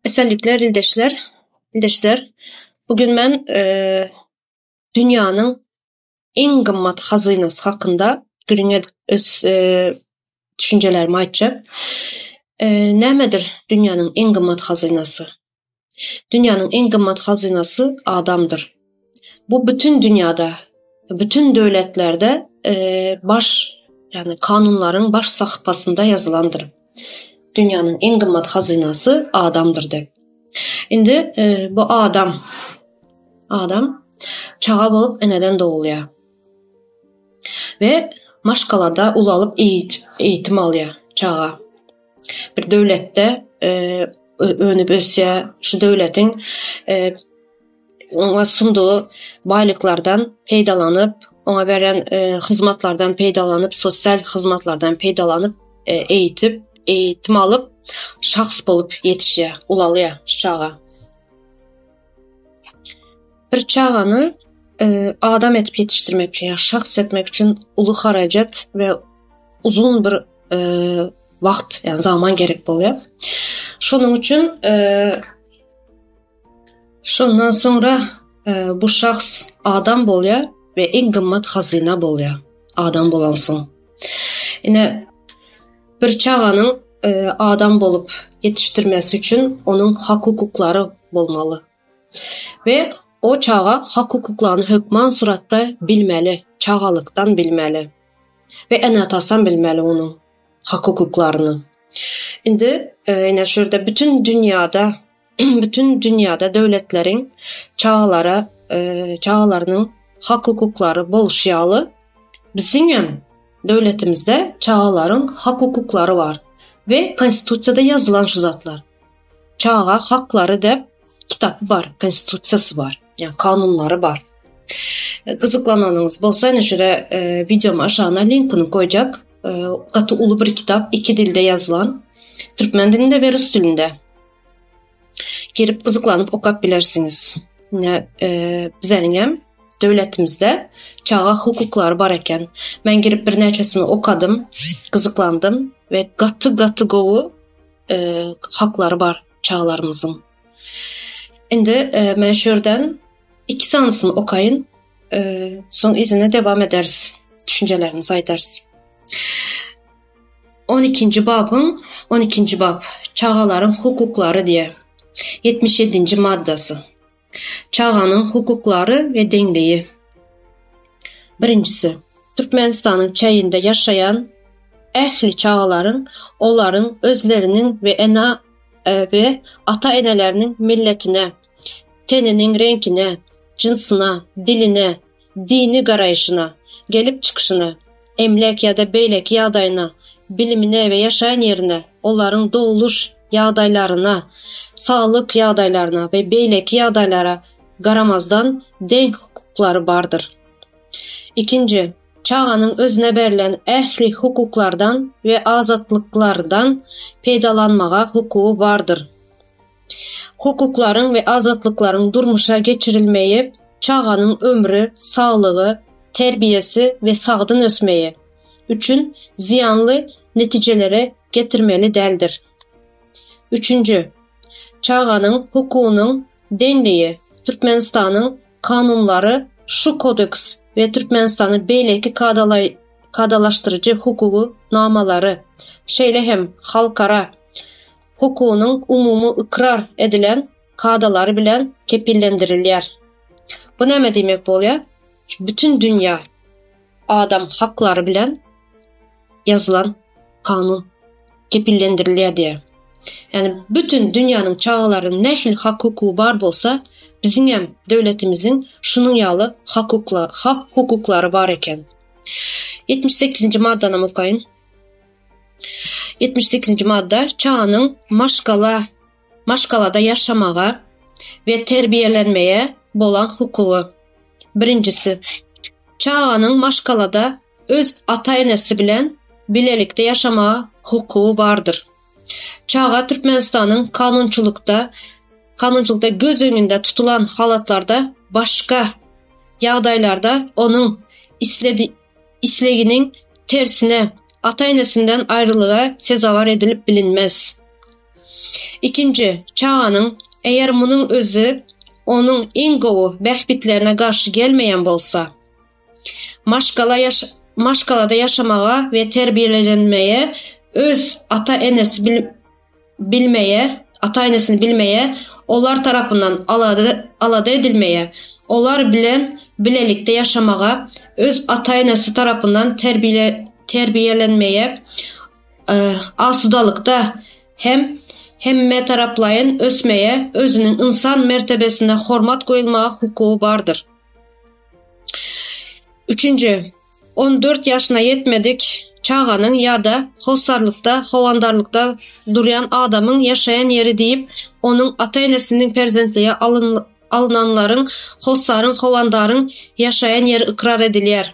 Esenlikler ildeşler, ildeşler. Bu gün men dünýäniň iň gymmat hazynasy hakynda gürrüň edip öz düşünjelerimi aýtjak. Nämedir dünýäniň iň gymmat hazynasy? Dünýäniň iň gymmat hazynasy adamdyr. Bu bütün dünýäde, bütün döwletlerde baş, ýagny kanunlaryň baş sahypasynda ýazylandyr. Dünýäniň iň gymmat hazynasy adamdyr diýip. Indi bu adam, adam çaga bolup eneden dogulýar we maşgalada ulalyp eýitim alýar çaga. Bir döwletde önüp ösýär, şu döwletiň oňa sundugy baýlyklardan peýdalanyp, oňa beren hyzmatlardan peýdalanyp, sosial hyzmatlardan peýdalanyp, eýitip, eýitim alyp, şahs bolup ýetişýär, ulalýar şu çaga. Bir çagany adam edip ýetişdirmek üçin, ýa şahs etmek üçin uly harajat we uzun bir wagt, ýa zaman gerek bolýar. Şonuň üçin Şondan soňra bu şahs adam bolýar we iň gymmat hazyna bolýar adam bolansoň. Ine bir çaganyň adam bolup ýetişdirmesi üçin onuň hak-hukuklary bolmaly. We o çaga hak-hukuklaryny hökman suratda bilmeli, çagalykdan bilmeli. We ene-atasam bilmeli onuň. hak-hukuklaryny. Indi ine şu ýerde bütün dünýäde bütün dünýäde döwletleriň çagalara çagalarynyň hak-hukuklary bolşy ýaly biziňem döwletimizde çagalaryň hak-hukuklary bar we konstitusiýada ýazylan şu zatlar. Çaga haklary dep kitapy bar, konstitusiýasy bar, ýa kanunlary bar. Gyzyklananyňyz bolsa ine şuraya wideomyň aşagyna linkini goýjak. Gaty uly bir kitap, iki dilde ýazylan. Türkmen dilinde we rus dilinde. Girip gyzyklanyp okap bilersiňiz. Ine bizeniňem döwletimizde çaga hukuklary bar eken. Men girip birnäçesini okadym, gyzyklandym we gaty gaty gowy haklary bar çagalarymyzyň. Indi men şu ýerden iki sanysyny okaýyn, soň yzyna dewam ederis, düşünjelerimizi aýdarys. On ikinji babyň, on ikinji bap, çagalaryň hukuklary diýýär. 77-nji maddasy. Çaganyň hukuklary we deňligi. Birinjisi, Türkmenistanyň çäginde ýaşaýan ähli çagalaryň olaryň özleriniň we ene we ata-eneleriniň milletine, teniniň reňkine, jynsyna, diline, dini garaýşyna, gelip çykyşyna, emläk ýa-da beýleki ýagdaýyna, bilimine we ýaşaýan ýerine, olaryň dogluş ýagdaýlaryna, saglyk ýagdaýlaryna we beýleki ýagdaýlara garamazdan deň hukuklary bardyr. Ikinji, çaganyň özüne berlen ähli hukuklardan we azatlyklardan peýdalanmaga hukugy bardyr. Hukuklaryň we azatlyklaryň durmuşa geçirilmegi çaganyň ömri, saglygy, terbiýesi we sagdyn ösmegi üçin zyýanly netijelere getirmeli däldir. Üçünji, çaganyň hukugynyň deňligi Türkmenistanyň kanunlary şu Kodeks we Türkmenistanyň beýleki kadalaşdyryjy hukugy namalary, şeýle hem halkara hukugynyň umumy ykrar edilen kadalary bilen kepillendirilýär. Bu näme diýmek bolýar? Şu bütin dünýä adam haklary bilen ýazylan kanun kepillendirilýär diýýär. Ýagny bütin dünýäniň çagalarynyň nähili hak-hukugy bar bolsa, biziňem döwletimiziň şunuň ýaly hak-hukuklary bar eken. 78-nji maddanam okaýyn. 78-nji madda çaganyň maşgala maşgalada ýaşamaga we terbiýelenmege bolan hukugy. Birinjisi, çaganyň maşgalada öz ata-enesi bilen bilelikde ýaşamaga hukugy bardyr. Çaga Türkmenistanyň kanunçylykda kanunçylykda göz öňünde tutulan halatlarda başga ýagdaýlarda onuň isledi isleginiň tersine ata-enesinden aýrylyga sezewar edilip bilinmez. Ikinji, çaganyň, eger munuň özi onuň iň gowy bähbitlerine garşy gelmeýän bolsa, maşgala maşgalada ýaşamaga we terbiýelenmeye öz ata-enesi bilmeye, ata-enesini bilmeye, olar tarapyndan alada edilmeye, olar bilen bilelikde ýaşamaga, öz ata-enesi tarapyndan terbiýelenmeye, asudalykda hem hemmetaraplaýyn ösmeye, özüniň ynsan mertebesine hormat goýulmaga hukugy bardyr. Üçünji, 14 ýaşyna ýetmedik çaganyň ýa-da hossarlykda, howandarlykda durýan adamyň ýaşaýan ýeri diýip, onuň ata-enesiniň perzentlige alynanlaryň, hossaryň, howandaryň ýaşaýan ýeri ykrar edilýär.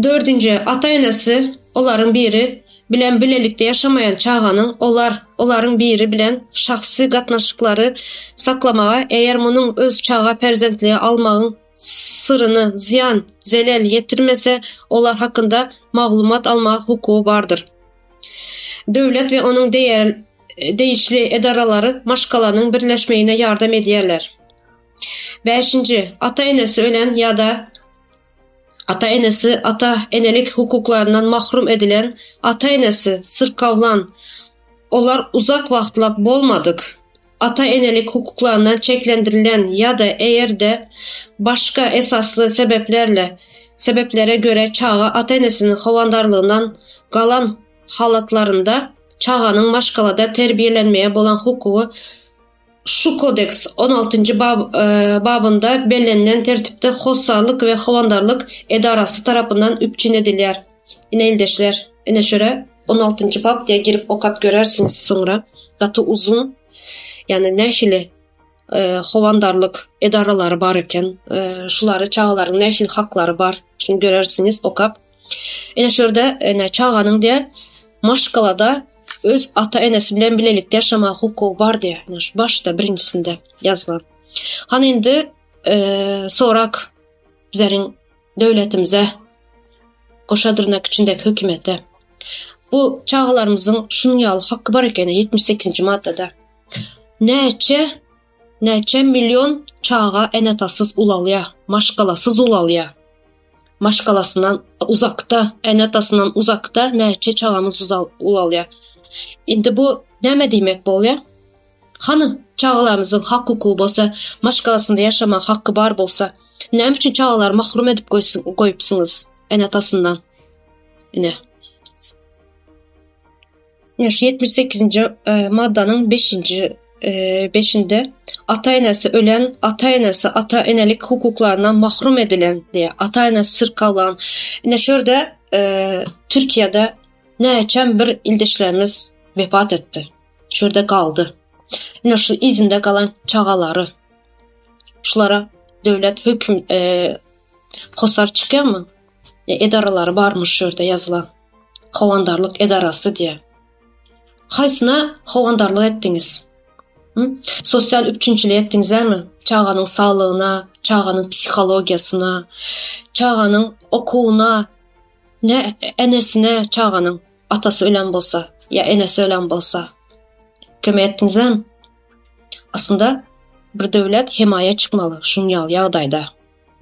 Dördünji, ata-enesi, olaryň biri, bilen bilelikde ýaşamaýan çaganyň olar, olaryň biri bilen şahsy gatnaşyklary saklamaga, eger munuň öz çaga perzentlige almagyň syryny zyýan, zelel ýetirmese, olar hakynda maglumat almaga hukugy bardyr. Döwlet we onuň degişli edaralary maşgalanyň birleşmegine ýardam edýärler. Bäşinji, ata-enesi ölen ýa-da ata-enesi ata-enelik hukuklaryndan mahrum edilen, ata-enesi syrkawlan, olar uzak wagtlap bolmadyk, ata-enelik hukuklaryndan çeklendirilen ýa-da eger-de başga esasly sebäplerle sebäplere görä çaga ata-enesiniň howandarlygyndan galan halatlarynda çaganyň maşgalada terbiýelenmege bolan hukugy Şu Kodeks on altynjy babynda bellenilen tertipde hossarlyk we howandarlyk edarasy tarapyndan üpjün edilýär. Ine ildeşler, ine şöre on altynjy bap diýe girip okap görersiňiz soňra. Gaty uzun. Ýagny nähili howandarlyk edaralary bar eken, şulary çagalaryň nähili haklary bar, şuny görersiňiz okap. Ine şu ýerde ine çaganyň diýe maşgalada öz ata-enesi bilen bilelikde ýaşamaga hukugy bar diýe. Ine şu başda birinjisinde ýazylan. Hany indi e, sorak bizleriň döwletimize goşa dyrnak içindeki hökümete. Bu çagalarymyzyň şunuň ýaly haky bar ekeni 78-nji maddada. Näçe näçe million çaga ene-atasyz ulalýar, maşgalasyz ulalýar. Maşgalasyndan uzakda, ene-atasyndan uzakda näçe çagamyz ulalýar. Indi bu näme diýmek bolýar? Hany çagalarymyzyň hak-hukugy bolsa, maşgalasynda ýaşamaga haky bar bolsa, näme üçin çagalary mahrum edip goýupsyňyz ene-atasyndan? Ine. Ine şu 78-nji e, maddanyň 5-nji e, beşinde ata-enesi ölen, ata-enesi ata-enelik hukuklaryndan mahrum edilen diýe, ata-enesi syrkawlan. Ine şu ýerde e, Türkiýede näçem bir ildeşlerimiz wepat etdi. Şu ýerde galdy. Ine şu yzynda galan çagalary şulara döwlet höküm e, hosar çykýarmy? E, edaralary barmyş şu ýerde ýazylan. Howandarlyk edarasy diýýär. Haýsyna howandarlyk etdiňiz? Sosial üpjünçilik etdiňizlermi? Çaganyň saglygyna, çaganyň psihologiýasyna, çaganyň okuwyna, ne enesine çaganyň atasy ölen bolsa ýa enesi ölen bolsa kömek etdiňizlermi? Aslynda bir döwlet hemaýa çykmaly şuň ýaly ýagdaýda.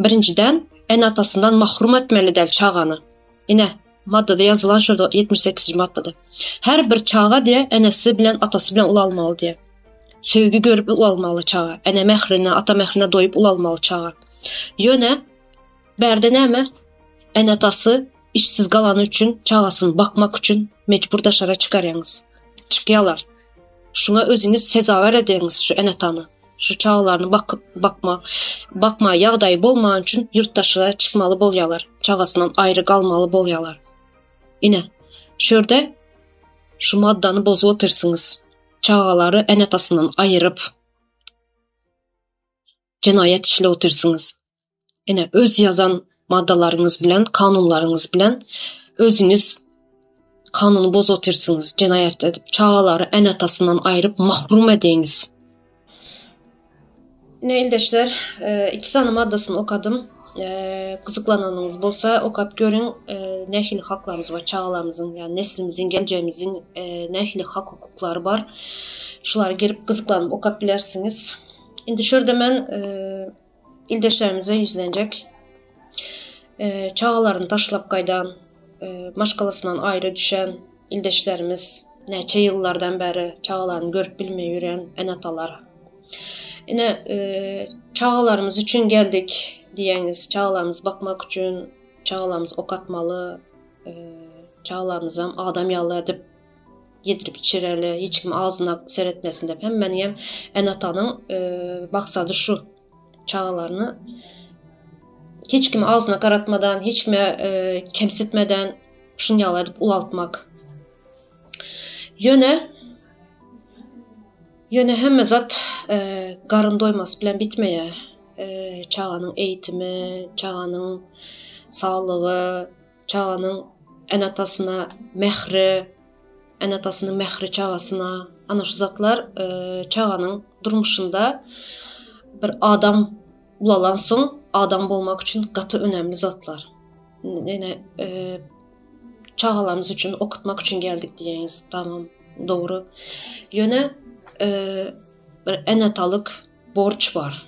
Birinjiden, ene-atasyndan mahrum etmeli däl çagany. Ine, maddada ýazylan şurada 78-nji maddada. Her bir çaga diýe enesi bilen atasy bilen ulalmaly diýe. Söýgi görüp ulalmaly çaga. Ene mährine, ata mährine doýup ulalmaly çaga. Ýöne bärde näme? Ene-atasy işsiz galany üçin çagasyny bakmak üçin mejbur daşara çykarýaňyz. Çykýalar. Şuňa özüňiz sezawar edýäňiz şu ene-atany. Şu çagalaryny bakyp bakma bakma ýagdaýy bolman üçin ýurt daşyna çykmaly bolýalar. Çagasyndan aýry galmaly bolýalar. Ine, şu ýerde şu maddany bozup otyrsyňyz. Çagalary ene-atasyndan aýyryp jenaýat işläp otyrsyňyz. Ine, öz ýazan maddalaryňyz bilen, kanunlaryňyz bilen özüňiz kanuny bozup otyrsyňyz, jenaýat edip, çagalary ene-atasyndan aýryp mahrum edýäňiz. Ine, ildeşler, e, iki sany maddasyny okadym. Gyzyklananyňyz bolsa okap görüň nähili haklarymyz bar çagalarymyzyň ýa neslimiziň geljegimiziň nähili hak hukuklary bar. Şulary girip gyzyklanyp okap bilersiňiz. Indi şu ýerde men ildeşlerimize ýüzlenjek. Çagalaryny taşlap gaýdan, maşgalasyndan aýry düşen ildeşlerimiz näçe ýyllardan bäri çagalaryny görüp bilmeý ýören ene-atalar. Ine, çagalarymyz üçin geldik diýýäňiz, çagalarymyzy bakmak üçin, çagalarymyzy okatmaly, çagalarymyzam adam ýaly edip ýedirip içireli, hiç kim agzyna seretmesin diýip, hemmäniňem ene-atanyň maksady şu, çagalaryny hiç kime agzyna garatmadan, hiç kime kemsitmeden şuny ýaly edip ulaltmak. Ýöne Ýöne hemme zat garyn doýmasy bilen bitmeýär. Çaganyň eýitimi, çaganyň saglygy, çaganyň ene-atasyna mähri, ene-atasynyň mähri çagasyna, ana şu zatlar çaganyň durmuşynda bir adam ulalansoň adam bolmak üçin gaty önemli zatlar. Ine, çagalarymyz üçin okutmak üçin geldik diýeňiz, tamam. Dogry. Ýöne bir ene-atalyk borç bar.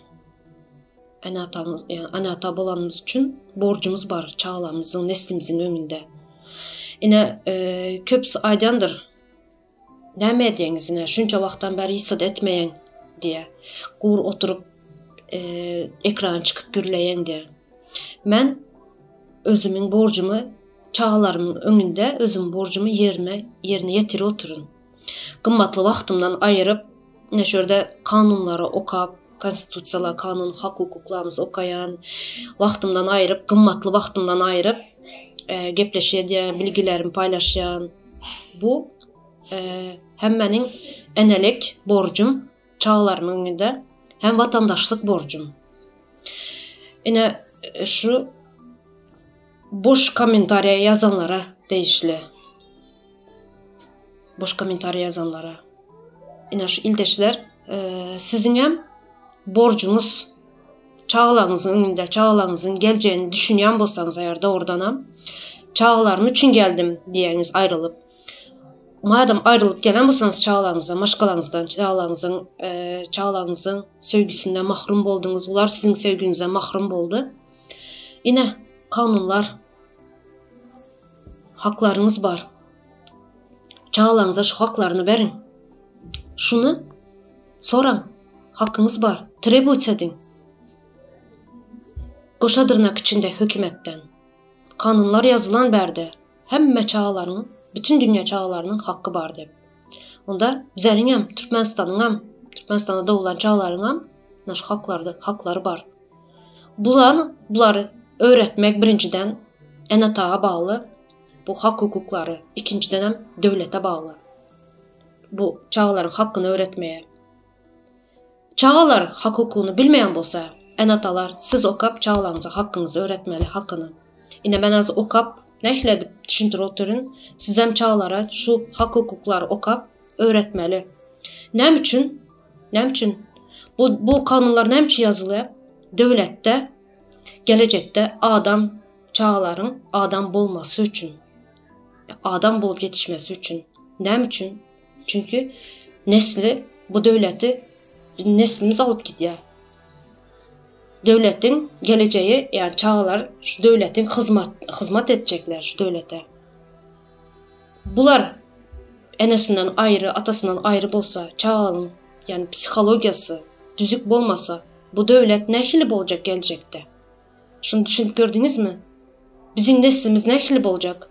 Ene-atamyz, ýa ene-ata bolanymyz üçin borjumyz bar çagalarymyzyň, neslimiziň öňünde. Ine, köpüsi aýdýandyr, Näme edýäňiz ine, şunça wagtdan bäri hiç zat etmeýäň diýýär. Gur oturyp, ekrana çykyp gürleýäň diýýär. Men özümiň borjumy Çagalarymyň öňünde özümiň borjumy ýerine ýerine ýetirip otyryn. Gymmatly wagtymdan aýyryp, ine şu ýerde kanunlary okap, konstitusiýalar, kanun, hak-hukuklarymyzy okaýan, wagtymdan aýyryp, gymmatly wagtymdan aýyryp, gepleşik edýän, bilgilerimi paýlaşýan. Bu hem meniň enelik borjum çagalarymyň öňünde, hem watandaşlyk borjum. Ine şu Boş kommentariýa ýazanlara degişli. Boş kommentariýa ýazanlara. Ine şu ildeşler, siziňem borjuňyz çagalaryňyzyň öňünde, çagalaryňyzyň geljegini düşünýän bolsaňyz eger dogrudanam, çagalarym üçin geldim diýýäňiz aýrylyp. Madam aýrylyp gelen bolsaňyz çagalaryňyzdan, maşgalaňyzdan, çagalaryňyzyň, çagalaryňyzyň söýgüsinden mahrum bolduňyz, olar siziň söýgüňizden mahrum boldy. Ine, kanunlar. Haklaryňyz bar. Çagalaryňyza şu haklaryny beriň. Şuny soraň. Hakyňyz bar. Trebut ediň. Goşa dyrnak içinde hökümetden. Kanunlar ýazylan bärde. Hemme çagalaryň, bütün dünýä çagalarynyň haky bar diýip. Onda bizleriňem, Türkmenistanyňam, Türkmenistanda doglan çagalaryňam şu haklary, haklary bar. Bulan bulary öwretmek birinjiden ene-ataga bagly, bu hak-hukuklary, ikinjidenem döwlete bagly. Bu çagalaryň hakyny öwretmeye. Çagalar hak-hukugyny bilmeýän bolsa, ene-atalar siz okap çagalaryňyza hakyňyzy öwretmeli hakyny. Ine men az okap nähili edip düşündirip otyryn, sizem çagalara şu hak-hukuklary okap öwretmeli. Näme üçin? Näme üçin? Bu bu kanunlar näme üçin ýazylýar? Döwletde gelejekde adam çagalaryň adam bolmasy üçin. Adam bolup ýetişmesi üçin. Näme üçin? Çünki nesli bu döwleti neslimiz alyp gidýär. Döwletiň gelejegi, ýagny çagalar şu döwletiň hyzmat hyzmat etjekler şu döwlete. Bular enesinden aýry, atasyndan aýry bolsa, çagalyň, ýagny psihologiýasy düzük bolmasa, bu döwlet nähili boljak geljekde? Şuny düşünip gördüňizmi? Biziň neslimiz nähili boljak?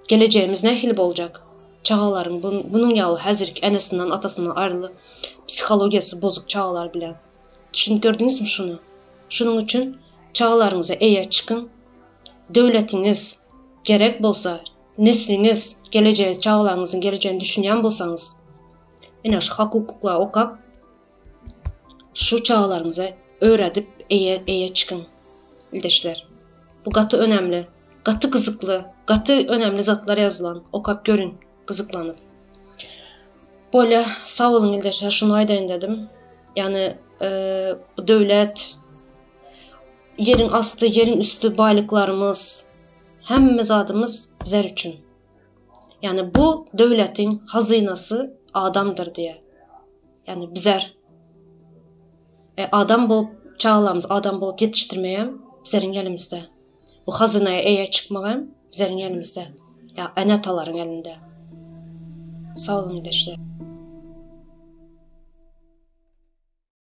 Gelejegimiz nähili boljak? Çagalaryň bunuň ýaly häzirki enesinden, atasyndan aýryly psihologiýasy bozuk çagalar bilen. Düşünip gördüňizmi şuny? Şunuň üçin çagalaryňyza eýe çykyň. Döwletiňiz gerek bolsa, nesliňiz, gelejegi, çagalaryňyzyň gelejegini düşünýän bolsaňyz, ine şu hak-hukuklary okap, şu çagalaryňyza öwredip eýe eýe çykyň, ildeşler. Bu gaty önemli, gaty gyzykly, gaty önemli zatlar ýazylan, okap görüň, gyzyklanyp. Bolýa, sag boluň ildeşler, şuny aýdaýyn dedim. Ýagny, bu döwlet. Ýeriň asty, ýeriň üsti baýlyklarymyz, hemme zadymyz bizler üçin. Ýagny bu döwletiň hazynasy adamdyr diýýär. Ýagny bizler. E, adam bolup çagalarymyzy adam bolup ýetişdirmegem bizleriň elimizde. Bu hazynaýa eýe çykmagam bizleriň elimizde. Ýa ene-atalaryň elinde. Sag boluň ildeşler.